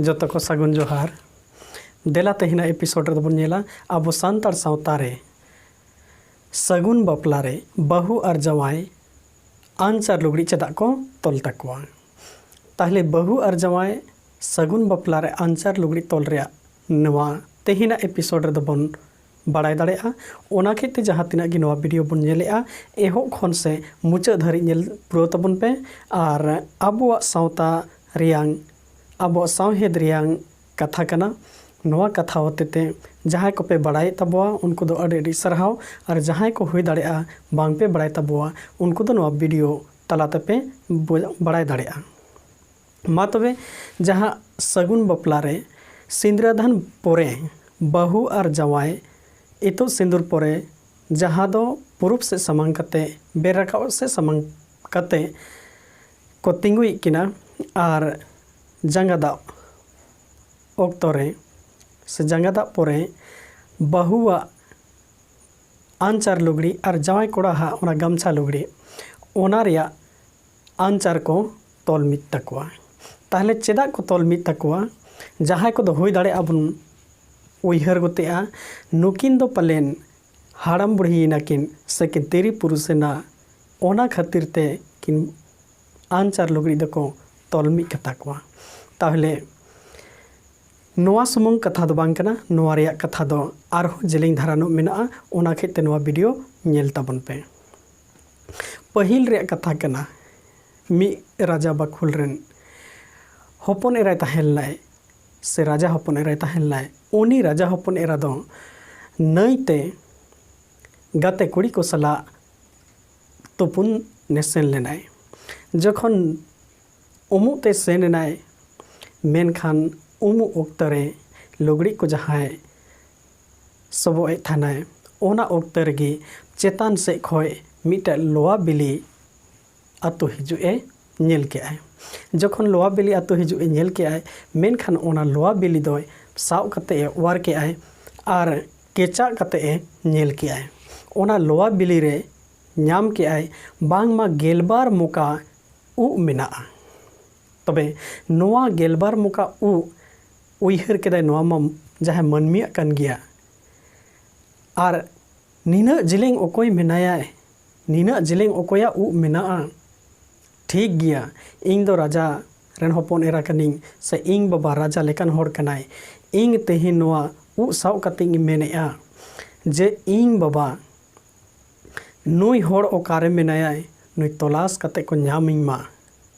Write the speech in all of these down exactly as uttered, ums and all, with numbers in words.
ᱡᱚᱛᱚ ᱠᱚ ᱥᱟᱹᱜᱩᱱ ᱡᱚᱦᱟᱨ᱾ ᱫᱮᱞᱟ ᱛᱮᱦᱮᱧᱟᱜ ᱮᱯᱤᱥᱳᱰ ᱨᱮᱫᱚ ᱵᱚᱱ ᱧᱮᱞᱟ ᱟᱵᱚ ᱥᱟᱱᱛᱟᱲ ᱥᱟᱶᱛᱟ ᱨᱮ ᱥᱟᱹᱜᱩᱱ ᱵᱟᱯᱞᱟ ᱨᱮ ᱵᱟᱹᱦᱩ ᱟᱨ ᱡᱟᱶᱟᱭ ᱟᱧᱪᱟᱨ ᱞᱩᱜᱽᱲᱤᱡ ᱪᱮᱫᱟᱜ ᱠᱚ ᱛᱚᱞ ᱛᱟᱠᱚᱣᱟ᱾ ᱛᱟᱦᱞᱮ ᱵᱟᱹᱦᱩ ᱟᱨ ᱡᱟᱶᱟᱭ ᱥᱟᱹᱜᱩᱱ ᱵᱟᱯᱞᱟ ᱨᱮ ᱟᱧᱪᱟᱨ ᱞᱩᱜᱽᱲᱤᱡ ᱛᱚᱞ ᱨᱮᱭᱟᱜ ᱱᱚᱣᱟ ᱛᱮᱦᱮᱧᱟᱜ ᱮᱯᱤᱥᱳᱰ ᱨᱮᱫᱚ ᱵᱚᱱ ᱵᱟᱲᱟᱭ ᱫᱟᱲᱮᱭᱟᱜᱼᱟ᱾ ᱚᱱᱟ ᱠᱷᱟᱹᱛᱤᱨ ᱛᱮ ᱡᱟᱦᱟᱸ ᱛᱤᱱᱟᱹᱜ ᱜᱮ ᱱᱚᱣᱟ ᱵᱷᱤᱰᱤᱭᱳ ᱵᱚᱱ ᱧᱮᱞᱮᱜᱼᱟ, ᱮᱦᱚᱵ ᱠᱷᱚᱱ ᱥᱮ ᱢᱩᱪᱟᱹᱫ ᱫᱷᱟᱹᱨᱤᱡ ᱧᱮᱞ ᱯᱩᱨᱟᱹᱣ ᱛᱟᱵᱚᱱ ᱯᱮ᱾ ᱟᱨ ᱟᱵᱚᱣᱟᱜ ᱥᱟᱶᱛᱟ ᱨᱮᱭᱟᱝ, ᱟᱵᱚᱣᱟᱜ ᱥᱟᱶᱦᱮᱫ ᱨᱮᱭᱟᱝ ᱠᱟᱛᱷᱟ ᱠᱟᱱᱟ᱾ ᱱᱚᱣᱟ ᱠᱟᱛᱷᱟ ᱦᱚᱛᱮ ᱛᱮ ᱡᱟᱦᱟᱸᱭ ᱠᱚᱯᱮ ᱵᱟᱲᱟᱭᱮᱫ ᱛᱟᱵᱚᱣᱟ, ᱩᱱᱠᱩ ᱫᱚ ᱟᱹᱰᱤ ᱟᱹᱰᱤ ᱥᱟᱨᱦᱟᱣ, ᱟᱨ ᱡᱟᱦᱟᱸᱭ ᱠᱚ ᱦᱩᱭ ᱫᱟᱲᱮᱭᱟᱜᱼᱟ ᱵᱟᱝᱯᱮ ᱵᱟᱲᱟᱭ ᱛᱟᱵᱚᱣᱟ, ᱩᱱᱠᱩ ᱫᱚ ᱱᱚᱣᱟ ᱵᱷᱤᱰᱤᱭᱳ ᱛᱟᱞᱟ ᱛᱮᱯᱮ ᱵᱚ-, ᱵᱟᱲᱟᱭ ᱫᱟᱲᱮᱭᱟᱜᱼᱟ᱾ ᱢᱟ ᱛᱚᱵᱮ, ᱡᱟᱦᱟᱸ ᱥᱟᱹᱜᱩᱱ ᱵᱟᱯᱞᱟ ᱨᱮ ᱥᱤᱸᱫᱽᱨᱟᱹᱫᱟᱱ ᱯᱚᱨᱮ ᱵᱟᱹᱦᱩ ᱟᱨ ᱡᱟᱶᱟᱭ ᱤᱛᱩᱫ ᱥᱤᱸᱫᱩᱨ ᱯᱚᱨᱮ, ᱡᱟᱦᱟᱸ ᱫᱚ ᱯᱩᱨᱩᱵ ᱥᱮᱫ ᱥᱟᱢᱟᱝ ᱠᱟᱛᱮ, ᱵᱮᱨ ᱨᱟᱠᱟᱵ ᱥᱮᱫ ᱥᱟᱢᱟᱝ ᱠᱟᱛᱮ ᱠᱚ ᱛᱤᱸᱜᱩᱭᱮᱫ ᱠᱤᱱᱟ, ᱟᱨ ᱡᱟᱸᱜᱟ ᱫᱟᱵ ᱚᱠᱛᱚ ᱨᱮ ᱥᱮ ᱡᱟᱸᱜᱟ ᱫᱟᱵ ᱯᱚᱨᱮ ᱵᱟᱹᱦᱩᱣᱟᱜ ᱟᱧᱪᱟᱨ ᱞᱩᱜᱽᱲᱤ ᱟᱨ ᱡᱟᱶᱟᱭ ᱠᱚᱲᱟ ᱦᱟᱜ ᱚᱱᱟ ᱜᱟᱢᱪᱷᱟ ᱞᱩᱜᱽᱲᱤ, ᱚᱱᱟ ᱨᱮᱭᱟᱜ ᱟᱧᱪᱟᱨ ᱠᱚ ᱛᱚᱞ ᱢᱤᱫ ᱛᱟᱠᱚᱣᱟ᱾ ᱛᱟᱦᱞᱮ ᱪᱮᱫᱟᱜ ᱠᱚ ᱛᱚᱞ ᱢᱤᱫ ᱛᱟᱠᱚᱣᱟ? ᱡᱟᱦᱟᱸᱭ ᱠᱚᱫᱚ ᱦᱩᱭ ᱫᱟᱲᱮᱭᱟᱜᱼᱟ ᱵᱚᱱ ᱩᱭᱦᱟᱹᱨ ᱜᱚᱛᱮᱜᱼᱟ, ᱱᱩᱠᱤᱱ ᱫᱚ ᱯᱟᱞᱮᱱ ᱦᱟᱲᱟᱢ ᱵᱩᱲᱦᱤᱭᱮᱱᱟ ᱠᱤᱱ ᱥᱮ ᱠᱤᱱ ᱛᱤᱨᱤ ᱯᱩᱨᱩᱥᱮᱱᱟ, ᱚᱱᱟ ᱠᱷᱟᱹᱛᱤᱨ ᱛᱮ ᱠᱤᱱ ᱟᱧᱪᱟᱨ ᱞᱩᱜᱽᱲᱤᱡ ᱫᱚᱠᱚ ᱛᱚᱞ ᱢᱤᱫ ᱠᱟᱛᱟ ᱠᱚᱣᱟ᱾ ᱛᱟᱦᱞᱮ ᱱᱚᱣᱟ ᱥᱩᱢᱩᱝ ᱠᱟᱛᱷᱟ ᱫᱚ ᱵᱟᱝ ᱠᱟᱱᱟ, ᱱᱚᱣᱟ ᱨᱮᱭᱟᱜ ᱠᱟᱛᱷᱟ ᱫᱚ ᱟᱨᱦᱚᱸ ᱡᱮᱞᱮᱧ ᱫᱷᱟᱨᱟ ᱧᱚᱜ ᱢᱮᱱᱟᱜᱼᱟ, ᱚᱱᱟ ᱠᱷᱟᱹᱛᱤᱨ ᱛᱮ ᱱᱚᱣᱟ ᱵᱷᱤᱰᱤᱭᱳ ᱧᱮᱞ ᱛᱟᱵᱚᱱ ᱯᱮ᱾ ᱯᱟᱹᱦᱤᱞ ᱨᱮᱭᱟᱜ ᱠᱟᱛᱷᱟ ᱠᱟᱱᱟ, ᱢᱤᱫ ᱨᱟᱡᱟ ᱵᱟᱠᱷᱳᱞ ᱨᱮᱱ ᱦᱚᱯᱚᱱ ᱮᱨᱟᱭ ᱛᱟᱦᱮᱸ ᱞᱮᱱᱟᱭ, ᱥᱮ ᱨᱟᱡᱟ ᱦᱚᱯᱚᱱ ᱮᱨᱟᱭ ᱛᱟᱦᱮᱸ ᱞᱮᱱᱟᱭ᱾ ᱩᱱᱤ ᱨᱟᱡᱟ ᱦᱚᱯᱚᱱ ᱮᱨᱟ ᱫᱚ ᱱᱟᱹᱭᱛᱮ ᱜᱟᱛᱮ ᱠᱩᱲᱤ ᱠᱚ ᱥᱟᱞᱟᱜ ᱛᱩᱯᱩᱱ ᱮ ᱥᱮᱱ ᱞᱮᱱᱟᱭ᱾ ᱡᱚᱠᱷᱚᱱ ᱩᱢᱩᱜ ᱛᱮ ᱥᱮᱱ ᱮᱱᱟᱭ, ᱢᱮᱱᱠᱷᱟᱱ ᱩᱢᱩᱜ ᱚᱠᱛᱚ ᱨᱮ ᱞᱩᱜᱽᱲᱤᱡ ᱠᱚ ᱡᱟᱦᱟᱸᱭ ᱥᱚᱵᱚᱜ ᱮᱫ ᱛᱟᱦᱮᱱᱟᱭ, ᱚᱱᱟ ᱚᱠᱛᱚ ᱨᱮᱜᱮ ᱪᱮᱛᱟᱱ ᱥᱮᱫ ᱠᱷᱚᱱ ᱢᱤᱫᱴᱮᱡ ᱞᱚᱣᱟ ᱵᱤᱞᱤ ᱟᱹᱛᱩ ᱦᱤᱡᱩᱜ ᱮ ᱧᱮᱞ ᱠᱮᱜᱼᱟᱭ᱾ ᱡᱚᱠᱷᱚᱱ ᱞᱚᱣᱟ ᱵᱤᱞᱤ ᱟᱹᱛᱩ ᱦᱤᱡᱩᱜ ᱮ ᱧᱮᱞ ᱠᱮᱜᱼᱟᱭ, ᱢᱮᱱᱠᱷᱟᱱ ᱚᱱᱟ ᱞᱚᱣᱟ ᱵᱤᱞᱤ ᱫᱚᱭ ᱥᱟᱵ ᱠᱟᱛᱮ ᱮ ᱚᱣᱟᱨ ᱠᱮᱜᱼᱟᱭ ᱟᱨ ᱠᱮᱪᱟᱜ ᱠᱟᱛᱮ ᱮ ᱧᱮᱞ ᱠᱮᱜᱼᱟᱭ᱾ ᱚᱱᱟ ᱞᱚᱣᱟ ᱵᱤᱞᱤ ᱨᱮ ᱧᱟᱢ ᱠᱮᱜᱼᱟᱭ ᱵᱟᱝᱢᱟ ᱜᱮᱞᱵᱟᱨ ᱢᱚᱠᱟ ᱩᱵ ᱢᱮᱱᱟᱜᱼᱟ᱾ ᱛᱚᱵᱮ ᱱᱚᱣᱟ ᱜᱮᱞᱵᱟᱨ ᱢᱚᱠᱟ ᱩᱵ ᱩᱭᱦᱟᱹᱨ ᱠᱮᱫᱟᱭ, ᱱᱚᱣᱟ ᱢᱟ ᱡᱟᱦᱟᱸᱭ ᱢᱟᱹᱱᱢᱤᱭᱟᱜ ᱠᱟᱱ ᱜᱮᱭᱟ᱾ ᱟᱨ ᱱᱤᱱᱟᱹᱜ ᱡᱮᱞᱮᱧ ᱚᱠᱚᱭ ᱢᱮᱱᱟᱭᱟᱭ? ᱱᱤᱱᱟᱹᱜ ᱡᱮᱞᱮᱧ ᱚᱠᱚᱭᱟᱜ ᱩᱵ ᱢᱮᱱᱟᱜᱼᱟ? ᱴᱷᱤᱠ ᱜᱮᱭᱟ, ᱤᱧ ᱫᱚ ᱨᱟᱡᱟ ᱨᱮᱱ ᱦᱚᱯᱚᱱ ᱮᱨᱟ ᱠᱟᱹᱱᱟᱹᱧ, ᱥᱮ ᱤᱧ ᱵᱟᱵᱟ ᱨᱟᱡᱟ ᱞᱮᱠᱟᱱ ᱦᱚᱲ ᱠᱟᱱᱟᱭ᱾ ᱤᱧ ᱛᱮᱦᱮᱧ ᱱᱚᱣᱟ ᱩᱵ ᱥᱟᱵ ᱠᱟᱛᱮ ᱤᱧ ᱢᱮᱱᱮᱫᱼᱟ ᱡᱮ ᱤᱧ ᱵᱟᱵᱟ ᱱᱩᱭ ᱦᱚᱲ ᱚᱠᱟᱨᱮ ᱢᱮᱱᱟᱭᱟᱭ, ᱱᱩᱭ ᱛᱚᱞᱟᱥ ᱠᱟᱛᱮ ᱠᱚ ᱧᱟᱢᱤᱧ ᱢᱟ,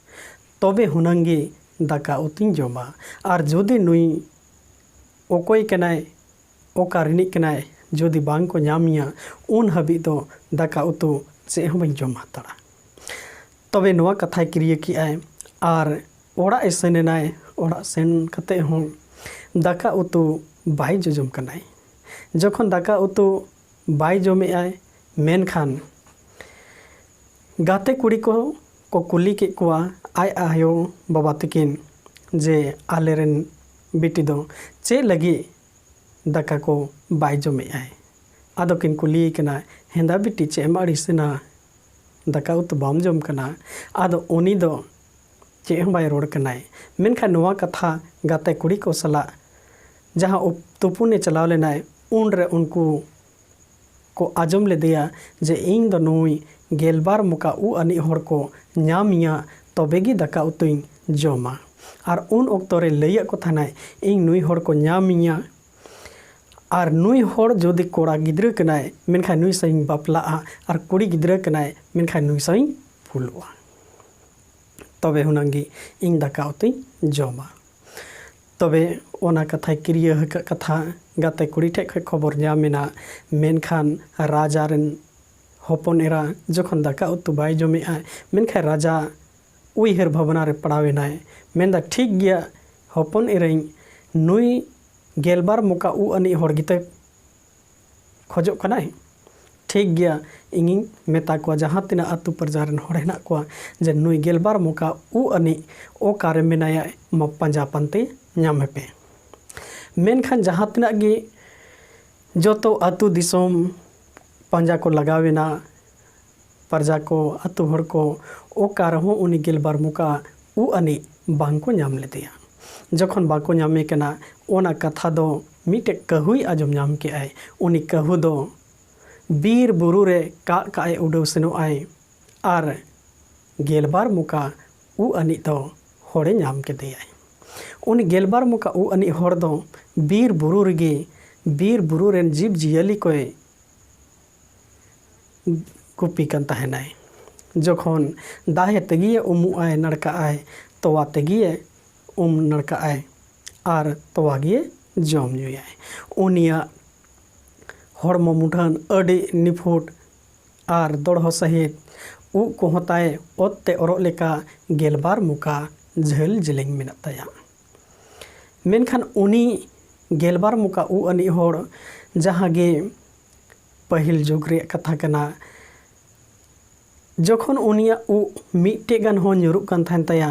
ᱛᱚᱵᱮ ᱦᱩᱱᱟᱹᱝ ᱜᱮ ᱫᱟᱠᱟ ᱩᱛᱩᱧ ᱡᱚᱢᱟ᱾ ᱟᱨ ᱡᱩᱫᱤ ᱱᱩᱭ ᱚᱠᱚᱭ ᱠᱟᱱᱟᱭ, ᱚᱠᱟ ᱨᱤᱱᱤᱡ ᱠᱟᱱᱟᱭ, ᱡᱩᱫᱤ ᱵᱟᱝ ᱠᱚ ᱧᱟᱢᱤᱧᱟ, ᱩᱱ ᱦᱟᱹᱵᱤᱡ ᱫᱚ ᱫᱟᱠᱟ ᱩᱛᱩ ᱪᱮᱫ ᱦᱚᱸ ᱵᱟᱹᱧ ᱡᱚᱢ ᱦᱟᱛᱟᱲᱟ᱾ ᱛᱚᱵᱮ ᱱᱚᱣᱟ ᱠᱟᱛᱷᱟᱭ ᱠᱤᱨᱭᱟᱹ ᱠᱮᱜᱼᱟᱭ ᱟᱨ ᱚᱲᱟᱜ ᱮ ᱥᱮᱱ ᱮᱱᱟᱭ᱾ ᱚᱲᱟᱜ ᱥᱮᱱ ᱠᱟᱛᱮ ᱦᱚᱸ ᱫᱟᱠᱟ ᱩᱛᱩ ᱵᱟᱭ ᱡᱚᱡᱚᱢ ᱠᱟᱱᱟᱭ᱾ ᱡᱚᱠᱷᱚᱱ ᱫᱟᱠᱟ ᱩᱛᱩ ᱵᱟᱭ ᱡᱚᱢᱮᱜᱼᱟᱭ, ᱢᱮᱱᱠᱷᱟᱱ ᱜᱟᱛᱮ ᱠᱩᱲᱤ ᱠᱚ ᱠᱚ ᱠᱩᱞᱤ ᱠᱮᱫ ᱠᱚᱣᱟ, ᱟᱡ ᱟᱭᱳ ᱵᱟᱵᱟ ᱛᱟᱹᱠᱤᱱ, ᱡᱮ ᱟᱞᱮᱨᱮᱱ ᱵᱤᱴᱤ ᱫᱚ ᱪᱮᱫ ᱞᱟᱹᱜᱤᱫ ᱫᱟᱠᱟ ᱠᱚ ᱵᱟᱭ ᱡᱚᱢᱮᱜᱼᱟᱭ? ᱟᱫᱚ ᱠᱤᱱ ᱠᱩᱞᱤᱭᱮ ᱠᱟᱱᱟ, "ᱦᱮᱸᱫᱟ ᱵᱤᱴᱤ, ᱪᱮᱫ ᱮᱢ ᱟᱹᱲᱤᱥᱮᱱᱟ? ᱫᱟᱠᱟ ᱩᱛᱩ ᱵᱟᱢ ᱡᱚᱢ ᱠᱟᱱᱟ?" ᱟᱫᱚ ᱩᱱᱤ ᱫᱚ ᱪᱮᱫ ᱦᱚᱸ ᱵᱟᱭ ᱨᱚᱲ ᱠᱟᱱᱟᱭ᱾ ᱢᱮᱱᱠᱷᱟᱱ ᱱᱚᱣᱟ ᱠᱟᱛᱷᱟ ᱜᱟᱛᱮ ᱠᱩᱲᱤ ᱠᱚ ᱥᱟᱞᱟᱜ ᱡᱟᱦᱟᱸ ᱩᱯ-, ᱛᱩᱯᱩᱱᱮ ᱪᱟᱞᱟᱣ ᱞᱮᱱᱟᱭ, ᱩᱱᱨᱮ ᱩᱱᱠᱩ ᱠᱚ ᱟᱸᱡᱚᱢ ᱞᱮᱫᱮᱭᱟ ᱡᱮ ᱤᱧ ᱫᱚ ᱱᱩᱭ ᱜᱮᱞᱵᱟᱨ ᱢᱚᱠᱟ ᱩᱵ ᱟᱹᱱᱤᱡ ᱦᱚᱲ ᱠᱚ ᱧᱟᱢᱤᱧᱟ, ᱛᱚᱵᱮ ᱜᱮ ᱫᱟᱠᱟ ᱩᱛᱩᱧ ᱡᱚᱢᱟ᱾ ᱟᱨ ᱩᱱ ᱚᱠᱛᱚ ᱨᱮ ᱞᱟᱹᱭᱟᱫ ᱠᱚ ᱛᱟᱦᱮᱱᱟᱭ, ᱤᱧ ᱱᱩᱭ ᱦᱚᱲ ᱠᱚ ᱧᱟᱢᱤᱧᱟ, ᱟᱨ ᱱᱩᱭ ᱦᱚᱲ ᱡᱩᱫᱤ ᱠᱚᱲᱟ ᱜᱤᱫᱽᱨᱟᱹ ᱠᱟᱱᱟᱭ, ᱢᱮᱱᱠᱷᱟᱱ ᱱᱩᱭ ᱥᱟᱶ ᱤᱧ ᱵᱟᱯᱞᱟᱜᱼᱟ, ᱟᱨ ᱠᱩᱲᱤ ᱜᱤᱫᱽᱨᱟᱹ ᱠᱟᱱᱟᱭ, ᱢᱮᱱᱠᱷᱟᱱ ᱱᱩᱭ ᱥᱟᱶ ᱤᱧ ᱯᱷᱩᱞᱩᱜᱼᱟ, ᱛᱚᱵᱮ ᱦᱩᱱᱟᱹᱝ ᱜᱮ ᱤᱧ ᱫᱟᱠᱟ ᱩᱛᱩᱧ ᱡᱚᱢᱟ᱾ ᱛᱚᱵᱮ ᱚᱱᱟ ᱠᱟᱛᱷᱟᱭ ᱠᱤᱨᱭᱟᱹ ᱟᱠᱟᱫ ᱠᱟᱛᱷᱟ ᱜᱟᱛᱮ ᱠᱩᱲᱤ ᱴᱷᱮᱡ ᱠᱷᱚᱡ ᱠᱷᱚᱵᱚᱨ ᱧᱟᱢ ᱮᱱᱟ᱾ ᱢᱮᱱᱠᱷᱟᱱ ᱨᱟᱡᱟ ᱨᱮᱱ ᱦᱚᱯᱚᱱ ᱮᱨᱟ ᱡᱚᱠᱷᱚᱱ ᱫᱟᱠᱟ ᱩᱛᱩ ᱵᱟᱭ ᱡᱚᱢᱮᱜᱼᱟ, ᱢᱮᱱᱠᱷᱟᱱ ᱨᱟᱡᱟ ᱩᱭᱦᱟᱹᱨ ᱵᱷᱟᱵᱽᱱᱟ ᱨᱮ ᱯᱟᱲᱟᱣ ᱮᱱᱟᱭ᱾ ᱢᱮᱱᱫᱟ, "ᱴᱷᱤᱠ ᱜᱮᱭᱟ ᱦᱚᱯᱚᱱ ᱮᱨᱟᱧ, ᱱᱩᱭ ᱜᱮᱞᱵᱟᱨ ᱢᱚᱠᱟ ᱩᱵ ᱟᱹᱱᱤᱡ ᱦᱚᱲ ᱜᱮᱛᱚᱭ ᱠᱷᱚᱡᱚᱜ ᱠᱟᱱᱟᱭ᱾ ᱴᱷᱤᱠ ᱜᱮᱭᱟ, ᱤᱧᱤᱧ ᱢᱮᱛᱟ ᱠᱚᱣᱟ ᱡᱟᱦᱟᱸ ᱛᱤᱱᱟᱹᱜ ᱟᱹᱛᱩ ᱯᱨᱚᱡᱟ ᱨᱮᱱ ᱦᱚᱲ ᱦᱮᱱᱟᱜ ᱠᱚᱣᱟ ᱡᱮ ᱱᱩᱭ ᱜᱮᱞᱵᱟᱨ ᱢᱚᱠᱟ ᱩᱵ ᱟᱹᱱᱤᱡ ᱚᱠᱟᱨᱮ ᱢᱮᱱᱟᱭᱟ, ᱢᱟ ᱯᱟᱸᱡᱟ ᱯᱟᱱᱛᱮ ᱧᱟᱢᱮ ᱯᱮ᱾" ᱢᱮᱱᱠᱷᱟᱱ ᱡᱟᱦᱟᱸ ᱛᱤᱱᱟᱹᱜ ᱜᱮ ᱡᱚᱛᱚ ᱟᱹᱛᱩ ᱫᱤᱥᱚᱢ ᱯᱟᱸᱡᱟ ᱠᱚ ᱞᱟᱜᱟᱣ ᱮᱱᱟ, ᱯᱨᱚᱡᱟ ᱠᱚ, ᱟᱹᱛᱩ ᱦᱚᱲ ᱠᱚ, ᱚᱠᱟ ᱨᱮᱦᱚᱸ ᱩᱱᱤ ᱜᱮᱞᱵᱟᱨ ᱢᱚᱠᱟ ᱩᱵ ᱟᱹᱱᱤᱡ ᱵᱟᱝ ᱠᱚ ᱧᱟᱢ ᱞᱮᱫᱮᱭᱟ᱾ ᱡᱚᱠᱷᱚᱱ ᱵᱟᱠᱚ ᱧᱟᱢᱮ ᱠᱟᱱᱟ, ᱚᱱᱟ ᱠᱟᱛᱷᱟ ᱫᱚ ᱢᱤᱫᱴᱮᱡ ᱠᱟᱹᱦᱩᱭ ᱟᱸᱡᱚᱢ ᱧᱟᱢ ᱠᱮᱜᱼᱟᱭ᱾ ᱩᱱᱤ ᱠᱟᱹᱦᱩ ᱫᱚ ᱵᱤᱨ ᱵᱩᱨᱩ ᱨᱮ ᱠᱟᱜ ᱠᱟᱜ ᱮ ᱩᱰᱟᱹᱣ ᱥᱮᱱᱚᱜ ᱟᱭ ᱟᱨ ᱜᱮᱞᱵᱟᱨ ᱢᱚᱠᱟ ᱩᱵ ᱟᱹᱱᱤᱡ ᱫᱚ ᱦᱚᱲᱮ ᱧᱟᱢ ᱠᱮᱫᱮᱭᱟᱭ᱾ ᱩᱱᱤ ᱜᱮᱞᱵᱟᱨ ᱢᱚᱠᱟ ᱩᱵ ᱟᱹᱱᱤᱡ ᱦᱚᱲ ᱫᱚ ᱵᱤᱨ ᱵᱩᱨᱩ ᱨᱮᱜᱮ, ᱵᱤᱨ ᱵᱩᱨᱩ ᱨᱮᱱ ᱡᱤᱵᱽ ᱡᱤᱭᱟᱹᱞᱤ ᱠᱚᱭ ᱜᱩᱯᱤ ᱠᱟᱱ ᱛᱟᱦᱮᱱᱟᱭ᱾ ᱡᱚᱠᱷᱚᱱ ᱫᱟᱦᱮ ᱛᱮᱜᱮ ᱩᱢᱩᱜ ᱟᱭ, ᱱᱟᱲᱠᱟᱜ ᱟᱭ, ᱛᱚᱣᱟ ᱛᱮᱜᱮ ᱩᱢ ᱱᱟᱲᱠᱟᱜ ᱟᱭ ᱟᱨ ᱛᱚᱣᱟ ᱜᱮ ᱡᱚᱢ ᱧᱩᱭᱟᱭ᱾ ᱩᱱᱤᱭᱟᱜ ᱦᱚᱲᱢᱚ ᱢᱩᱴᱷᱟᱹᱱ ᱟᱹᱰᱤ ᱱᱤᱯᱷᱩᱴ ᱟᱨ ᱫᱚᱲᱦᱚ ᱥᱟᱹᱦᱤᱡ᱾ ᱩᱵ ᱠᱚᱦᱚᱸ ᱛᱟᱭ ᱚᱛ ᱛᱮ ᱚᱨᱚᱜ ᱞᱮᱠᱟ ᱜᱮᱞᱵᱟᱨ ᱢᱚᱠᱟ ᱡᱷᱟᱹᱞ ᱡᱮᱞᱮᱧ ᱢᱮᱱᱟᱜ ᱛᱟᱭᱟ᱾ ᱢᱮᱱᱠᱷᱟᱱ ᱩᱱᱤ ᱜᱮᱞᱵᱟᱨ ᱢᱚᱠᱟ ᱩᱵ ᱟᱹᱱᱤᱡ ᱦᱚᱲ, ᱡᱟᱦᱟᱸ ᱜᱮ ᱯᱟᱹᱦᱤᱞ ᱡᱩᱜᱽ ᱨᱮᱭᱟᱜ ᱠᱟᱛᱷᱟ ᱠᱟᱱᱟ, ᱡᱚᱠᱷᱚᱱ ᱩᱱᱤᱭᱟᱜ ᱩᱵ ᱢᱤᱫᱴᱮᱡ ᱜᱟᱱ ᱦᱚᱸ ᱧᱩᱨᱩᱜ ᱠᱟᱱ ᱛᱟᱦᱮᱱ ᱛᱟᱭᱟ,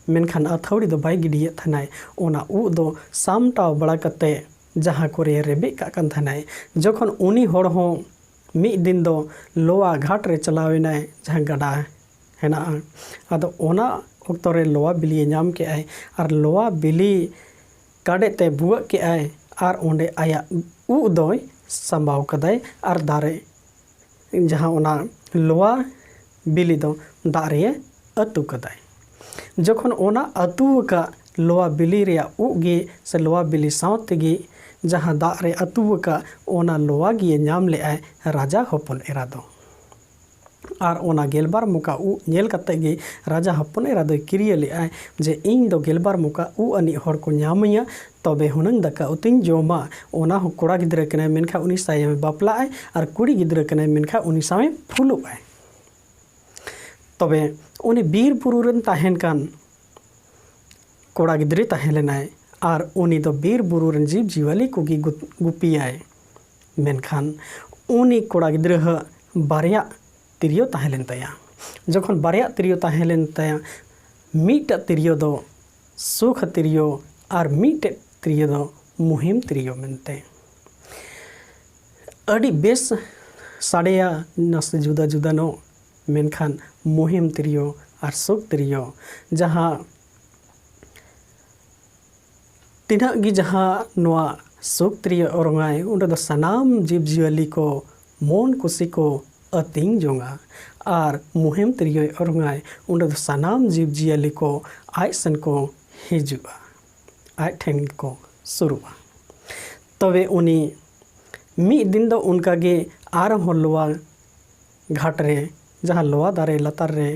ᱢᱮᱱᱠᱷᱟᱱ ᱟᱹᱛᱷᱟᱹᱣᱲᱤ ᱫᱚ ᱵᱟᱭ ᱜᱤᱰᱤᱭᱮᱫ ᱛᱟᱦᱮᱱᱟᱭ᱾ ᱚᱱᱟ ᱩᱵ ᱫᱚ ᱥᱟᱢᱴᱟᱣ ᱵᱟᱲᱟ ᱠᱟᱛᱮ ᱡᱟᱦᱟᱸ ᱠᱚᱨᱮ ᱨᱮᱵᱮᱫ ᱠᱟᱜ ᱠᱟᱱ ᱛᱟᱦᱮᱱᱟᱭ᱾ ᱡᱚᱠᱷᱚᱱ ᱩᱱᱤ ᱦᱚᱲ ᱦᱚᱸ ᱢᱤᱫ ᱫᱤᱱ ᱫᱚ ᱞᱚᱣᱟ ᱜᱷᱟᱴ ᱨᱮ ᱪᱟᱞᱟᱣ ᱮᱱᱟᱭ, ᱡᱟᱦᱟᱸ ᱜᱟᱰᱟ ᱦᱮᱱᱟᱜᱼᱟ᱾ ᱟᱫᱚ ᱚᱱᱟ ᱚᱠᱛᱚ ᱨᱮ ᱞᱚᱣᱟ ᱵᱤᱞᱤᱭᱮ ᱧᱟᱢ ᱠᱮᱜᱼᱟᱭ ᱟᱨ ᱞᱚᱣᱟ ᱵᱤᱞᱤ ᱠᱟᱰᱮᱡ ᱛᱮ ᱵᱷᱩᱜᱟᱹᱜ ᱠᱮᱜᱼᱟᱭ ᱟᱨ ᱚᱸᱰᱮ ᱟᱭᱟᱜ ᱩᱵ ᱫᱚᱭ ᱥᱟᱢᱵᱟᱣ ᱠᱟᱫᱟᱭ ᱟᱨ ᱫᱟᱨᱮ, ᱡᱟᱦᱟᱸ ᱚᱱᱟ ᱞᱚᱣᱟ ᱵᱤᱞᱤ ᱫᱚ ᱫᱟᱜ ᱨᱮ ᱟᱹᱛᱩ ᱠᱟᱫᱟᱭ᱾ ᱡᱚᱠᱷᱚᱱ ᱚᱱᱟ ᱟᱹᱛᱩ ᱟᱠᱟᱫ ᱞᱚᱣᱟ ᱵᱤᱞᱤ ᱨᱮᱭᱟᱜ ᱩᱵ ᱜᱮ ᱥᱮ ᱞᱚᱣᱟ ᱵᱤᱞᱤ ᱥᱟᱶ ᱛᱮᱜᱮ ᱡᱟᱦᱟᱸ ᱫᱟᱜ ᱨᱮ ᱟᱹᱛᱩ ᱟᱠᱟᱫ, ᱚᱱᱟ ᱞᱚᱣᱟ ᱜᱮ ᱧᱟᱢ ᱞᱮᱜᱼᱟᱭ ᱨᱟᱡᱟ ᱦᱚᱯᱚᱱ ᱮᱨᱟ ᱫᱚ᱾ ᱟᱨ ᱚᱱᱟ ᱜᱮᱞᱵᱟᱨ ᱢᱚᱠᱟ ᱩᱵ ᱧᱮᱞ ᱠᱟᱛᱮ ᱜᱮ ᱨᱟᱡᱟ ᱦᱚᱯᱚᱱ ᱮᱨᱟ ᱫᱚᱭ ᱠᱤᱨᱭᱟᱹ ᱞᱮᱜᱼᱟᱭ ᱡᱮ, "ᱤᱧ ᱫᱚ ᱜᱮᱞᱵᱟᱨ ᱢᱚᱠᱟ ᱩᱵ ᱟᱹᱱᱤᱡ ᱦᱚᱲ ᱠᱚ ᱧᱟᱢᱟᱹᱧᱟ, ᱛᱚᱵᱮ ᱦᱩᱱᱟᱹᱝ ᱫᱟᱠᱟ ᱩᱛᱩᱧ ᱡᱚᱢᱟ, ᱚᱱᱟ ᱦᱚᱸ ᱠᱚᱲᱟ ᱜᱤᱫᱽᱨᱟᱹ ᱠᱟᱱᱟᱭ, ᱢᱮᱱᱠᱷᱟᱱ ᱩᱱᱤ ᱥᱟᱶ ᱮ ᱵᱟᱯᱞᱟᱜᱼᱟᱭ, ᱟᱨ ᱠᱩᱲᱤ ᱜᱤᱫᱽᱨᱟᱹ ᱠᱟᱱᱟᱭ, ᱢᱮᱱᱠᱷᱟᱱ ᱩᱱᱤ ᱥᱟᱶ ᱮ ᱯᱷᱩᱞᱩᱜᱼᱟᱭ᱾" ᱛᱚᱵᱮ ᱩᱱᱤ ᱵᱤᱨ ᱵᱩᱨᱩ ᱨᱮᱱ ᱛᱟᱦᱮᱱ ᱠᱟᱱ ᱠᱚᱲᱟ ᱜᱤᱫᱽᱨᱟᱹ ᱛᱟᱦᱮᱸ ᱞᱮᱱᱟᱭ ᱟᱨ ᱩᱱᱤ ᱫᱚ ᱵᱤᱨ ᱵᱩᱨᱩ ᱨᱮᱱ ᱡᱤᱵᱽ ᱡᱤᱭᱟᱹᱞᱤ ᱠᱚᱜᱮ ᱜᱩ-, ᱜᱩᱯᱤᱭᱟᱭ᱾ ᱢᱮᱱᱠᱷᱟᱱ ᱩᱱᱤ ᱠᱚᱲᱟ ᱜᱤᱫᱽᱨᱟᱹ ᱦᱟᱜ ᱵᱟᱨᱭᱟ ᱛᱤᱨᱭᱳ ᱛᱟᱦᱮᱸ ᱞᱮᱱ ᱛᱟᱭᱟ᱾ ᱡᱚᱠᱷᱚᱱ ᱵᱟᱨᱭᱟ ᱛᱤᱨᱭᱳ ᱛᱟᱦᱮᱸ ᱞᱮᱱ ᱛᱟᱭᱟ, ᱢᱤᱫᱴᱟᱜ ᱛᱤᱨᱭᱳ ᱫᱚ ᱥᱩᱠᱷ ᱛᱤᱨᱭᱳ ᱟᱨ ᱢᱤᱫᱴᱮᱡ ᱛᱤᱨᱭᱳ ᱫᱚ ᱢᱩᱦᱤᱢ ᱛᱤᱨᱭᱳ ᱢᱮᱱᱛᱮ᱾ ᱟᱹᱰᱤ ᱵᱮᱥ ᱥᱟᱰᱮᱭᱟ, ᱱᱟᱥᱮ ᱡᱩᱫᱟᱹ ᱡᱩᱫᱟᱹ ᱧᱚᱜ, ᱢᱮᱱᱠᱷᱟᱱ ᱢᱩᱦᱤᱢ ᱛᱤᱨᱭᱳ ᱟᱨ ᱥᱩᱠᱷ ᱛᱤᱨᱭᱳ, ᱡᱟᱦᱟᱸ ᱛᱤᱱᱟᱹᱜ ᱜᱮ ᱡᱟᱦᱟᱸ ᱱᱚᱣᱟ ᱥᱩᱠ ᱛᱤᱨᱭᱳ ᱚᱨᱚᱝᱟᱭ, ᱚᱸᱰᱮ ᱫᱚ ᱥᱟᱱᱟᱢ ᱡᱤᱵᱽ ᱡᱤᱭᱟᱹᱞᱤ ᱠᱚ ᱢᱚᱱ ᱠᱩᱥᱤ ᱠᱚ ᱟᱹᱛᱤᱧ ᱡᱚᱝᱟ᱾ ᱟᱨ ᱢᱩᱦᱮᱢ ᱛᱤᱨᱭᱳᱭ ᱚᱨᱚᱝᱟᱭ, ᱚᱸᱰᱮ ᱫᱚ ᱥᱟᱱᱟᱢ ᱡᱤᱵᱽ ᱡᱤᱭᱟᱹᱞᱤ ᱠᱚ ᱟᱡ ᱥᱮᱱ ᱠᱚ ᱦᱤᱡᱩᱜᱼᱟ, ᱟᱡ ᱴᱷᱮᱱ ᱠᱚ ᱥᱩᱨᱩᱜᱼᱟ᱾ ᱛᱚᱵᱮ ᱩᱱᱤ ᱢᱤᱫ ᱫᱤᱱ ᱫᱚ ᱚᱱᱠᱟ ᱜᱮ ᱟᱨᱦᱚᱸ ᱞᱚᱣᱟ ᱜᱷᱟᱴ ᱨᱮ, ᱡᱟᱦᱟᱸ ᱞᱚᱣᱟ ᱫᱟᱨᱮ ᱞᱟᱛᱟᱨ ᱨᱮ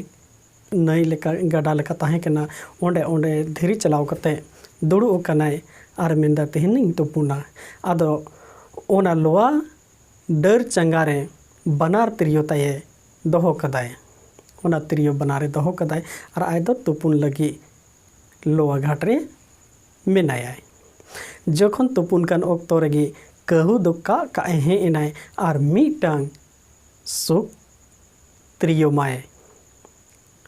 ᱱᱟᱹᱭ ᱞᱮᱠᱟ, ᱜᱟᱰᱟ ᱞᱮᱠᱟ ᱛᱟᱦᱮᱸ ᱠᱟᱱᱟ, ᱚᱸᱰᱮ, ᱚᱸᱰᱮ ᱫᱷᱤᱨᱤ ᱪᱟᱞᱟᱣ ᱠᱟᱛᱮ ᱫᱩᱲᱩᱵ ᱟᱠᱟᱱᱟᱭ ᱟᱨ ᱢᱮᱱᱫᱟ, "ᱛᱮᱦᱮᱧ ᱤᱧ ᱛᱩᱯᱩᱱᱟ᱾" ᱟᱫᱚ ᱚᱱᱟ ᱞᱚᱣᱟ ᱰᱟᱹᱨ ᱪᱟᱸᱜᱟ ᱨᱮ ᱵᱟᱱᱟᱨ ᱛᱤᱨᱭᱳ ᱛᱟᱭᱮ ᱫᱚᱦᱚ ᱠᱟᱫᱟᱭ᱾ ᱚᱱᱟ ᱛᱤᱨᱭᱳ ᱵᱟᱱᱟᱨ ᱨᱮ ᱫᱚᱦᱚ ᱠᱟᱫᱟᱭ ᱟᱨ ᱟᱡ ᱫᱚ ᱛᱩᱯᱩᱱ ᱞᱟᱹᱜᱤᱫ ᱞᱚᱣᱟ ᱜᱷᱟᱴ ᱨᱮ ᱢᱮᱱᱟᱭᱟᱭ᱾ ᱡᱚᱠᱷᱚᱱ ᱛᱩᱯᱩᱱ ᱠᱟᱱ ᱚᱠᱛᱚ ᱨᱮᱜᱮ ᱠᱟᱹᱦᱩ ᱫᱚ ᱠᱟᱜ ᱠᱟᱜ ᱮ ᱦᱮᱡ ᱮᱱᱟᱭ ᱟᱨ ᱢᱤᱫᱴᱟᱝ ᱥᱩᱠ ᱛᱤᱨᱭᱳ ᱢᱟᱭ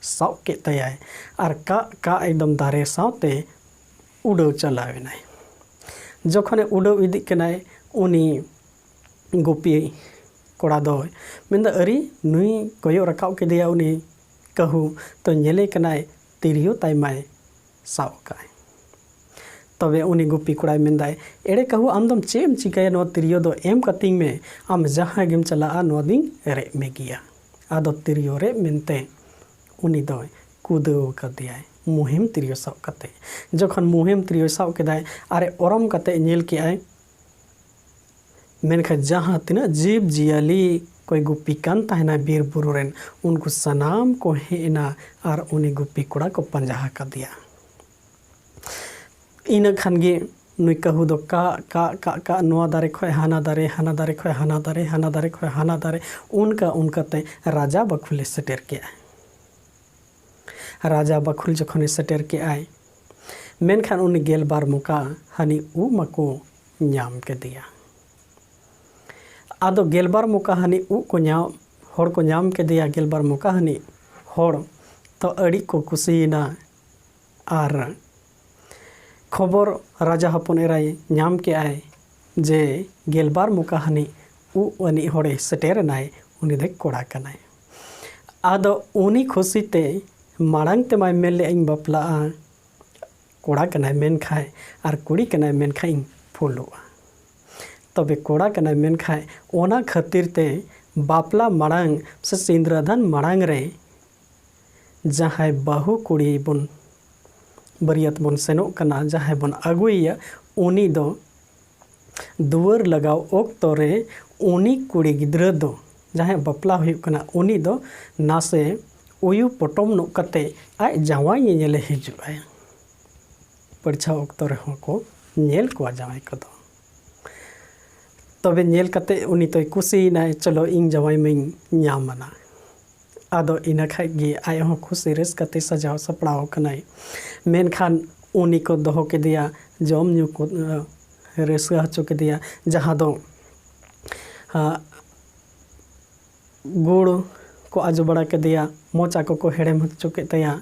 ᱥᱟᱵ ᱠᱮᱫ ᱛᱟᱭᱟᱭ ᱟᱨ ᱠᱟᱜ ᱠᱟᱜ ᱮᱠᱫᱚᱢ ᱫᱟᱨᱮ ᱥᱟᱶᱛᱮ ᱩᱰᱟᱹᱣ ᱪᱟᱞᱟᱣ ᱮᱱᱟᱭ᱾ ᱡᱚᱠᱷᱚᱱᱮ ᱩᱰᱟᱹᱣ ᱤᱫᱤᱜ ᱠᱟᱱᱟᱭ, ᱩᱱᱤ ᱜᱩᱯᱤ ᱠᱚᱲᱟ ᱫᱚᱭ ᱢᱮᱱᱫᱟ, "ᱟᱹᱨᱤ, ᱱᱩᱭ ᱠᱚᱭᱚᱜ ᱨᱟᱠᱟᱵ ᱠᱮᱫᱮᱭᱟ ᱩᱱᱤ ᱠᱟᱹᱦᱩ, ᱛᱚ ᱧᱮᱞᱮ ᱠᱟᱱᱟᱭ ᱛᱤᱨᱭᱳ ᱛᱟᱭ ᱢᱟᱭ ᱥᱟᱵ ᱟᱠᱟᱫ᱾" ᱛᱚᱵᱮ ᱩᱱᱤ ᱜᱩᱯᱤ ᱠᱚᱲᱟᱭ ᱢᱮᱱᱫᱟᱭ, "ᱮᱲᱮ ᱠᱟᱹᱦᱩ, ᱟᱢ ᱫᱚᱢ ᱪᱮᱫ ᱮᱢ ᱪᱤᱠᱟᱹᱭᱟ? ᱱᱚᱣᱟ ᱛᱤᱨᱭᱳ ᱫᱚ ᱮᱢ ᱠᱟᱹᱛᱤᱧ ᱢᱮ, ᱟᱢ ᱡᱟᱦᱟᱸ ᱜᱮᱢ ᱪᱟᱞᱟᱜᱼᱟ, ᱱᱚᱣᱟ ᱫᱚᱧ ᱨᱮᱡ ᱢᱮ ᱜᱮᱭᱟ᱾" ᱟᱫᱚ ᱛᱤᱨᱭᱳ ᱨᱮᱡ ᱢᱮᱱᱛᱮ ᱩᱱᱤ ᱫᱚᱭ ᱠᱩᱫᱟᱹᱣ ᱟᱠᱟᱫᱮᱭᱟᱭ ᱢᱩᱦᱤᱢ ᱛᱤᱨᱭᱳ ᱥᱟᱵ ᱠᱟᱛᱮ᱾ ᱡᱚᱠᱷᱚᱱ ᱢᱩᱦᱤᱢ ᱛᱤᱨᱭᱳ ᱥᱟᱵ ᱠᱮᱫᱟᱭ ᱟᱨ ᱚᱨᱚᱢ ᱠᱟᱛᱮ ᱧᱮᱞ ᱠᱮᱜᱼᱟᱭ, ᱢᱮᱱᱠᱷᱟᱱ ᱡᱟᱦᱟᱸ ᱛᱤᱱᱟᱹᱜ ᱡᱤᱵᱽ ᱡᱤᱭᱟᱹᱞᱤ ᱠᱚᱭ ᱜᱩᱯᱤ ᱠᱟᱱ ᱛᱟᱦᱮᱱᱟ ᱵᱤᱨ ᱵᱩᱨᱩ ᱨᱮᱱ, ᱩᱱᱠᱩ ᱥᱟᱱᱟᱢ ᱠᱚ ᱦᱮᱡ ᱮᱱᱟ ᱟᱨ ᱩᱱᱤ ᱜᱩᱯᱤ ᱠᱚᱲᱟ ᱠᱚ ᱯᱟᱸᱡᱟ ᱟᱠᱟᱫᱮᱭᱟ᱾ ᱤᱱᱟᱹ ᱠᱷᱟᱱ ᱜᱮ ᱱᱩᱭ ᱠᱟᱹᱦᱩ ᱫᱚ ᱠᱟᱜ, ᱠᱟᱜ, ᱠᱟᱜ, ᱠᱟᱜ, ᱱᱚᱣᱟ ᱫᱟᱨᱮ ᱠᱷᱚᱱ ᱦᱟᱱᱟ ᱫᱟᱨᱮ, ᱦᱟᱱᱟ ᱫᱟᱨᱮ ᱠᱷᱚᱱ ᱦᱟᱱᱟ ᱫᱟᱨᱮ, ᱦᱟᱱᱟ ᱫᱟᱨᱮ ᱠᱷᱚᱱ ᱦᱟᱱᱟ ᱫᱟᱨᱮ, ᱚᱱᱠᱟ ᱚᱱᱠᱟᱛᱮ ᱨᱟᱡᱟ ᱵᱟᱠᱷᱩᱞᱮ ᱥᱮᱴᱮᱨ ᱠᱮᱜᱼᱟ᱾ ᱨᱟᱡᱟ ᱵᱟᱠᱷᱩᱞ ᱡᱚᱠᱷᱚᱱᱮ ᱥᱮᱴᱮᱨ ᱠᱮᱜᱼᱟᱭ, ᱢᱮᱱᱠᱷᱟᱱ ᱩᱱᱤ ᱜᱮᱞᱵᱟᱨ ᱢᱚᱠᱟ ᱦᱟᱹᱱᱤ ᱩᱵ ᱢᱟᱠᱚ ᱧᱟᱢ ᱠᱮᱫᱮᱭᱟ᱾ ᱟᱫᱚ ᱜᱮᱞᱵᱟᱨ ᱢᱚᱠᱟ ᱦᱟᱹᱱᱤ ᱩᱵ ᱠᱚ ᱧᱟᱢ, ᱦᱚᱲ ᱠᱚ ᱧᱟᱢ ᱠᱮᱫᱮᱭᱟ, ᱜᱮᱞᱵᱟᱨ ᱢᱚᱠᱟ ᱦᱟᱹᱱᱤ ᱦᱚᱲ᱾ ᱛᱚ ᱟᱹᱰᱤ ᱠᱚ ᱠᱩᱥᱤᱭᱮᱱᱟ᱾ ᱟᱨ ᱠᱷᱚᱵᱚᱨ ᱨᱟᱡᱟ ᱦᱚᱯᱚᱱ ᱮᱨᱟᱭ ᱧᱟᱢ ᱠᱮᱜᱼᱟᱭ ᱡᱮ ᱜᱮᱞᱵᱟᱨ ᱢᱚᱠᱟ ᱦᱟᱹᱱᱤ ᱩᱵ ᱟᱹᱱᱤᱡ ᱦᱚᱲᱮ ᱥᱮᱴᱮᱨ ᱮᱱᱟᱭ, ᱩᱱᱤ ᱫᱚᱭ ᱠᱚᱲᱟ ᱠᱟᱱᱟᱭ᱾ ᱟᱫᱚ ᱩᱱᱤ ᱠᱷᱩᱥᱤ ᱛᱮ ᱢᱟᱲᱟᱝ ᱛᱮᱢᱟᱭ ᱢᱮᱱ ᱞᱮᱫ, "ᱤᱧ ᱵᱟᱯᱞᱟᱜᱼᱟ, ᱠᱚᱲᱟ ᱠᱟᱱᱟᱭ ᱢᱮᱱᱠᱷᱟᱡ ᱟᱨ ᱠᱩᱲᱤ ᱠᱟᱱᱟᱭ ᱢᱮᱱᱠᱷᱟᱡ ᱤᱧ ᱯᱷᱩᱞᱩᱜᱼᱟ᱾ ᱛᱚᱵᱮ ᱠᱚᱲᱟ ᱠᱟᱱᱟᱭ ᱢᱮᱱᱠᱷᱟᱡ ᱚᱱᱟ ᱠᱷᱟᱹᱛᱤᱨ ᱛᱮ ᱵᱟᱯᱞᱟ ᱢᱟᱲᱟᱝ ᱥᱮ ᱥᱤᱸᱫᱽᱨᱟᱹᱫᱟᱱ ᱢᱟᱲᱟᱝ ᱨᱮ ᱡᱟᱦᱟᱸᱭ ᱵᱟᱹᱦᱩ ᱠᱩᱲᱤ ᱵᱚᱱ ᱵᱟᱹᱨᱭᱟᱹᱛ ᱵᱚᱱ ᱥᱮᱱᱚᱜ ᱠᱟᱱᱟ, ᱡᱟᱦᱟᱸᱭ ᱵᱚᱱ ᱟᱹᱜᱩᱭᱮᱭᱟ, ᱩᱱᱤ ᱫᱚ ᱫᱩᱣᱟᱹᱨ ᱞᱟᱜᱟᱣ ᱚᱠᱛᱚ ᱨᱮ ᱩᱱᱤ ᱠᱩᱲᱤ ᱜᱤᱫᱽᱨᱟᱹ ᱫᱚ, ᱡᱟᱦᱟᱸᱭ ᱵᱟᱯᱞᱟ ᱦᱩᱭᱩᱜ ᱠᱟᱱᱟ, ᱩᱱᱤ ᱫᱚ ᱱᱟᱥᱮ ᱩᱭᱩ ᱯᱚᱴᱚᱢ ᱧᱚᱜ ᱠᱟᱛᱮ ᱟᱡ ᱡᱟᱶᱟᱭ ᱧᱮᱧᱮᱞᱮ ᱦᱤᱡᱩᱜᱼᱟᱭ᱾ ᱯᱟᱹᱲᱪᱷᱟᱣ ᱚᱠᱛᱚ ᱨᱮᱦᱚᱸ ᱠᱚ ᱧᱮᱞ ᱠᱚᱣᱟ ᱡᱟᱶᱟᱭ ᱠᱚᱫᱚ᱾ ᱛᱚᱵᱮ ᱧᱮᱞ ᱠᱟᱛᱮ ᱩᱱᱤ ᱫᱚᱭ ᱠᱩᱥᱤᱭᱮᱱᱟᱭ, "ᱪᱚᱞᱚ, ᱤᱧ ᱡᱟᱶᱟᱭ ᱢᱟᱧ ᱧᱟᱢ ᱟᱱᱟ᱾" ᱟᱫᱚ ᱤᱱᱟᱹ ᱠᱷᱟᱡ ᱜᱮ ᱟᱡ ᱦᱚᱸ ᱠᱷᱩᱥᱤ ᱨᱟᱹᱥᱠᱟᱹ ᱛᱮ ᱥᱟᱡᱟᱣ ᱥᱟᱯᱲᱟᱣ ᱠᱟᱱᱟᱭ᱾ ᱢᱮᱱᱠᱷᱟᱱ ᱩᱱᱤ ᱠᱚ ᱫᱚᱦᱚ ᱠᱮᱫᱮᱭᱟ, ᱡᱚᱢ ᱧᱩ ᱠᱚ, ᱟᱸ, ᱨᱟᱹᱥᱠᱟᱹ ᱦᱚᱪᱚ ᱠᱮᱫᱮᱭᱟ, ᱡᱟᱦᱟᱸ ᱫᱚ, ᱟᱸ, ᱜᱩᱲ ᱠᱚ ᱟᱡᱚ ᱵᱟᱲᱟ ᱠᱮᱫᱮᱭᱟ, ᱢᱚᱪᱟ ᱠᱚᱠᱚ ᱦᱮᱲᱮᱢ ᱦᱚᱪᱚ ᱠᱮᱫ ᱛᱟᱭᱟ,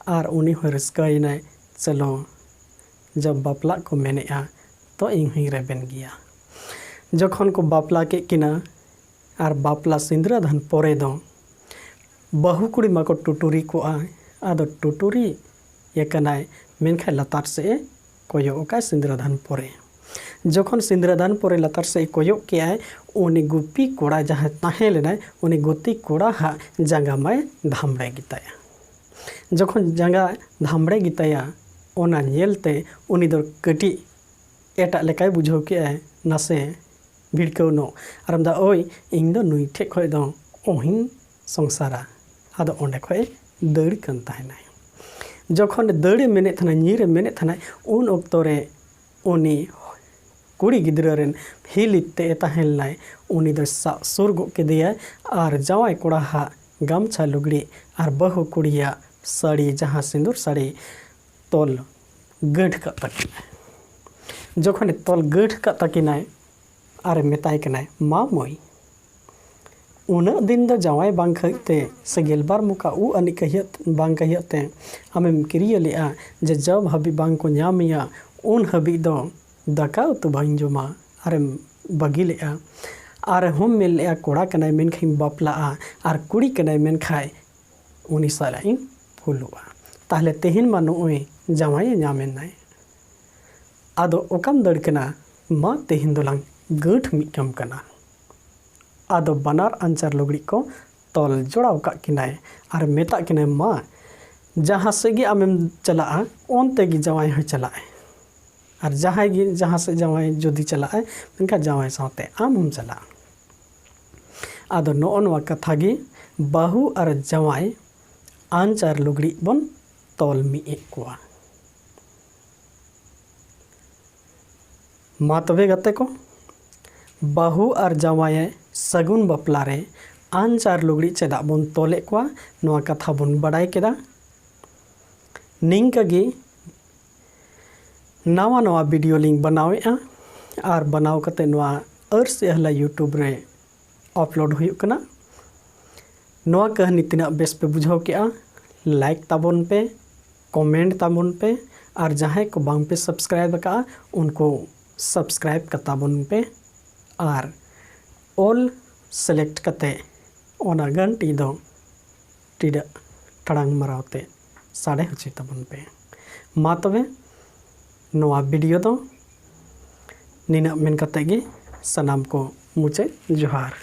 ᱟᱨ ᱩᱱᱤ ᱦᱚᱸ ᱨᱟᱹᱥᱠᱟᱹᱭᱮᱱᱟᱭ, "ᱪᱚᱞᱚ, ᱡᱟᱵ ᱵᱟᱯᱞᱟᱜ ᱠᱚ ᱢᱮᱱᱮᱫᱼᱟ, ᱛᱚ ᱤᱧ ᱦᱚᱸᱧ ᱨᱮᱵᱮᱱ ᱜᱮᱭᱟ᱾" ᱡᱚᱠᱷᱚᱱ ᱠᱚ ᱵᱟᱯᱞᱟ ᱠᱮᱫ ᱠᱤᱱᱟ, ᱟᱨ ᱵᱟᱯᱞᱟ ᱥᱤᱸᱫᱽᱨᱟᱹ ᱫᱟᱱ ᱯᱚᱨᱮ ᱫᱚ ᱵᱟᱹᱦᱩ ᱠᱩᱲᱤ ᱢᱟᱠᱚ ᱴᱩᱴᱩᱨᱤ ᱠᱚᱜᱼᱟ᱾ ᱟᱫᱚ ᱴᱩᱴᱩᱨᱤ ᱟᱠᱟᱱᱟᱭ, ᱢᱮᱱᱠᱷᱟᱱ ᱞᱟᱛᱟᱨ ᱥᱮᱫ ᱮ ᱠᱚᱭᱚᱜ ᱟᱠᱟᱫ ᱥᱤᱸᱫᱽᱨᱟᱹ ᱫᱟᱱ ᱯᱚᱨᱮ᱾ ᱡᱚᱠᱷᱚᱱ ᱥᱤᱸᱫᱽᱨᱟᱹ ᱫᱟᱱ ᱯᱚᱨᱮ ᱞᱟᱛᱟᱨ ᱥᱮᱫ ᱮ ᱠᱚᱭᱚᱜ ᱠᱮᱜᱼᱟᱭ, ᱩᱱᱤ ᱜᱩᱯᱤ ᱠᱚᱲᱟ ᱡᱟᱦᱟᱸᱭ ᱛᱟᱦᱮᱸ ᱞᱮᱱᱟᱭ, ᱩᱱᱤ ᱜᱩᱯᱤ ᱠᱚᱲᱟ ᱦᱟᱜ ᱡᱟᱸᱜᱟ ᱢᱟᱭ ᱫᱷᱟᱢᱲᱮ ᱜᱮᱛᱟᱭᱟ᱾ ᱡᱚᱠᱷᱚᱱ ᱡᱟᱸᱜᱟ ᱫᱷᱟᱢᱲᱮ ᱜᱮᱛᱟᱭᱟ, ᱚᱱᱟ ᱧᱮᱞᱛᱮ ᱩᱱᱤ ᱫᱚ ᱠᱟᱹᱴᱤᱡ ᱮᱴᱟᱜ ᱞᱮᱠᱟᱭ ᱵᱩᱡᱷᱟᱹᱣ ᱠᱮᱜᱼᱟᱭ, ᱱᱟᱥᱮ ᱵᱷᱤᱲᱠᱟᱹᱣ ᱧᱚᱜ᱾ ᱟᱨ ᱢᱮᱱᱫᱟ, "ᱳᱭ, ᱤᱧ ᱫᱚ ᱱᱩᱭ ᱴᱷᱮᱡ ᱠᱷᱚᱡ ᱫᱚ ᱚᱦᱤᱧ ᱥᱚᱝᱥᱟᱨᱟ᱾" ᱟᱫᱚ ᱚᱸᱰᱮ ᱠᱷᱚᱡ ᱮ ᱫᱟᱹᱲ ᱠᱟᱱ ᱛᱟᱦᱮᱱᱟᱭ᱾ ᱡᱚᱠᱷᱚᱱ ᱫᱟᱹᱲ ᱮ ᱢᱮᱱᱮᱫ ᱛᱟᱦᱮᱱᱟ, ᱧᱤᱨ ᱮ ᱢᱮᱱᱮᱫ ᱛᱟᱦᱮᱱᱟ, ᱩᱱ ᱚᱠᱛᱚ ᱨᱮ ᱩᱱᱤ ᱠᱩᱲᱤ ᱜᱤᱫᱽᱨᱟᱹ ᱨᱮᱱ ᱦᱤᱞᱤᱛ ᱛᱮ ᱮ ᱛᱟᱦᱮᱸ ᱞᱮᱱᱟᱭ, ᱩᱱᱤ ᱫᱚᱭ ᱥᱟᱵ ᱥᱩᱨ ᱜᱚᱫ ᱠᱮᱫᱮᱭᱟᱭ ᱟᱨ ᱡᱟᱶᱟᱭ ᱠᱚᱲᱟ ᱦᱟᱜ ᱜᱟᱢᱪᱷᱟ ᱞᱩᱜᱽᱲᱤ ᱟᱨ ᱵᱟᱹᱦᱩ ᱠᱩᱲᱤᱭᱟᱜ ᱥᱟᱹᱲᱤ, ᱡᱟᱦᱟᱸ ᱥᱤᱸᱫᱩᱨ ᱥᱟᱹᱲᱤ, ᱛᱚᱞ ᱜᱟᱹᱴ ᱠᱟᱜ ᱛᱟᱹᱠᱤᱱᱟᱭ᱾ ᱡᱚᱠᱷᱚᱱᱮ ᱛᱚᱞ ᱜᱟᱹᱴ ᱠᱟᱜ ᱛᱟᱹᱠᱤᱱᱟᱭ ᱟᱨ ᱢᱮᱛᱟᱭ ᱠᱟᱱᱟᱭ, "ᱢᱟ ᱢᱟᱹᱭ, ᱩᱱᱟᱹᱜ ᱫᱤᱱ ᱫᱚ ᱡᱟᱶᱟᱭ ᱵᱟᱝ ᱠᱷᱟᱹᱛᱤᱨ ᱛᱮ ᱥᱮ ᱜᱮᱞᱵᱟᱨ ᱢᱚᱠᱟ ᱩᱵ ᱟᱹᱱᱤᱡ ᱠᱟᱹᱦᱭᱟᱹᱜ ᱵᱟᱝ ᱠᱟᱹᱦᱭᱟᱹᱜ ᱛᱮ ᱟᱢᱮᱢ ᱠᱤᱨᱤᱭᱟᱹ ᱞᱮᱜᱼᱟ ᱡᱮ ᱡᱚᱵ ᱦᱟᱹᱵᱤᱡ ᱵᱟᱝ ᱠᱚ ᱧᱟᱢᱮᱭᱟ, ᱩᱱ ᱦᱟᱹᱵᱤᱡ ᱫᱚ ᱫᱟᱠᱟ ᱩᱛᱩ ᱵᱟᱹᱧ ᱡᱚᱢᱟ ᱟᱨᱮᱢ ᱵᱟᱹᱜᱤ ᱞᱮᱜᱼᱟ᱾ ᱟᱨᱦᱚᱸᱢ ᱢᱮᱱ ᱞᱮᱜᱼᱟ ᱠᱚᱲᱟ ᱠᱟᱱᱟᱭ ᱢᱮᱱᱠᱷᱟᱱ ᱵᱟᱯᱞᱟᱜᱼᱟ ᱟᱨ ᱠᱩᱲᱤ ᱠᱟᱱᱟᱭ ᱢᱮᱱᱠᱷᱟᱱ ᱩᱱᱤ ᱥᱟᱞᱟᱜ ᱤᱧ ᱯᱷᱩᱞᱩᱜᱼᱟ᱾ ᱛᱟᱦᱞᱮ ᱛᱮᱦᱮᱧ ᱢᱟ ᱱᱚᱜᱼᱚᱭ ᱡᱟᱶᱟᱭᱮ ᱧᱟᱢ ᱮᱱᱟᱭ᱾ ᱟᱫᱚ ᱚᱠᱟᱢ ᱫᱟᱹᱲ ᱠᱟᱱᱟ? ᱢᱟ ᱛᱮᱦᱮᱧ ᱫᱚᱞᱟᱝ ᱜᱟᱹᱴ ᱢᱤᱫ ᱠᱟᱢ ᱠᱟᱱᱟ᱾ ᱟᱫᱚ ᱵᱟᱱᱟᱨ ᱟᱧᱪᱟᱨ ᱞᱩᱜᱽᱲᱤᱡ ᱠᱚ ᱛᱚᱞ ᱡᱚᱲᱟᱣ ᱠᱟᱜ ᱠᱤᱱᱟᱭ ᱟᱨ ᱢᱮᱛᱟᱜ ᱠᱤᱱᱟᱭ, ᱢᱟ ᱡᱟᱦᱟᱸ ᱥᱮᱫ ᱜᱮ ᱟᱢᱮᱢ ᱪᱟᱞᱟᱜᱼᱟ, ᱚᱱᱛᱮ ᱜᱮ ᱡᱟᱶᱟᱭ ᱦᱚᱸᱭ ᱪᱟᱞᱟᱜᱼᱟᱭ᱾ ᱟᱨ ᱡᱟᱦᱟᱸᱭ ᱜᱮ ᱡᱟᱦᱟᱸ ᱥᱮᱫ ᱡᱟᱶᱟᱭ ᱡᱩᱫᱤ ᱪᱟᱞᱟᱜᱼᱟᱭ, ᱢᱮᱱᱠᱷᱟᱱ ᱡᱟᱶᱟᱭ ᱥᱟᱶᱛᱮ ᱟᱢ ᱦᱚᱸᱢ ᱪᱟᱞᱟᱜᱼᱟ᱾ ᱟᱫᱚ ᱱᱚᱜᱼᱚ ᱱᱚᱣᱟ ᱠᱟᱛᱷᱟ ᱜᱮ ᱵᱟᱹᱦᱩ ᱟᱨ ᱡᱟᱶᱟᱭ ᱟᱧᱪᱟᱨ ᱞᱩᱜᱽᱲᱤᱡ ᱵᱚᱱ ᱛᱚᱞ ᱢᱤᱫ ᱮᱫ ᱠᱚᱣᱟ᱾ ᱢᱟ ᱛᱚᱵᱮ ᱜᱟᱛᱮ ᱠᱚ, ᱵᱟᱹᱦᱩ ᱟᱨ ᱡᱟᱶᱟᱭ ᱥᱟᱹᱜᱩᱱ ᱵᱟᱯᱞᱟ ᱨᱮ ᱟᱧᱪᱟᱨ ᱞᱩᱜᱽᱲᱤᱡ ᱪᱮᱫᱟᱜ ᱵᱚᱱ ᱛᱚᱞᱮᱫ ᱠᱚᱣᱟ, ᱱᱚᱣᱟ ᱠᱟᱛᱷᱟ ᱵᱚᱱ ᱵᱟᱰᱟᱭ ᱠᱮᱫᱟ᱾ ᱱᱤᱝᱠᱟᱹ ᱜᱮ ᱱᱟᱣᱟ ᱱᱟᱣᱟ ᱵᱷᱤᱰᱤᱭᱳ ᱞᱤᱧ ᱵᱮᱱᱟᱣᱮᱫᱼᱟ ᱟᱨ ᱵᱮᱱᱟᱣ ᱠᱟᱛᱮ ᱱᱚᱣᱟ ᱟᱹᱨᱥᱤ ᱟᱦᱞᱟ YouTube ᱨᱮ ᱟᱯᱞᱳᱰ ᱦᱩᱭᱩᱜ ᱠᱟᱱᱟ᱾ ᱱᱚᱣᱟ ᱠᱟᱹᱦᱱᱤ ᱛᱤᱱᱟᱹᱜ ᱵᱮᱥ ᱯᱮ ᱵᱩᱡᱷᱟᱹᱣ ᱠᱮᱜᱼᱟ, ᱞᱟᱭᱤᱠ ᱛᱟᱵᱚᱱ ᱯᱮ, ᱠᱚᱢᱮᱱᱴ ᱛᱟᱵᱚᱱ ᱯᱮ, ᱟᱨ ᱡᱟᱦᱟᱸᱭ ᱠᱚ ᱵᱟᱝ ᱯᱮ ᱥᱟᱵᱥᱠᱨᱟᱭᱤᱵ ᱟᱠᱟᱫᱼᱟ, ᱩᱱᱠᱩ ᱥᱟᱵᱥᱠᱨᱟᱭᱤᱵ ᱠᱟᱛᱟ ᱵᱚᱱ ᱯᱮ, ᱟᱨ ᱚᱞ ᱥᱤᱞᱮᱠᱴ ᱠᱟᱛᱮ ᱚᱱᱟ ᱜᱷᱟᱱᱴᱤ ᱫᱚ ᱴᱤᱰᱟᱹᱜ ᱴᱟᱲᱟᱝ ᱢᱟᱨᱟᱣ ᱛᱮ ᱥᱟᱰᱮ ᱦᱚᱪᱚᱭ ᱛᱟᱵᱚᱱ ᱯᱮ᱾ ᱢᱟ ᱛᱚᱵᱮ, ᱱᱚᱣᱟ ᱵᱷᱤᱰᱤᱭᱳ ᱫᱚ ᱱᱤᱱᱟᱹᱜ ᱢᱮᱱ ᱠᱟᱛᱮ ᱜᱮ ᱥᱟᱱᱟᱢ ᱠᱚ ᱢᱩᱪᱟᱹᱫ ᱡᱚᱦᱟᱨ᱾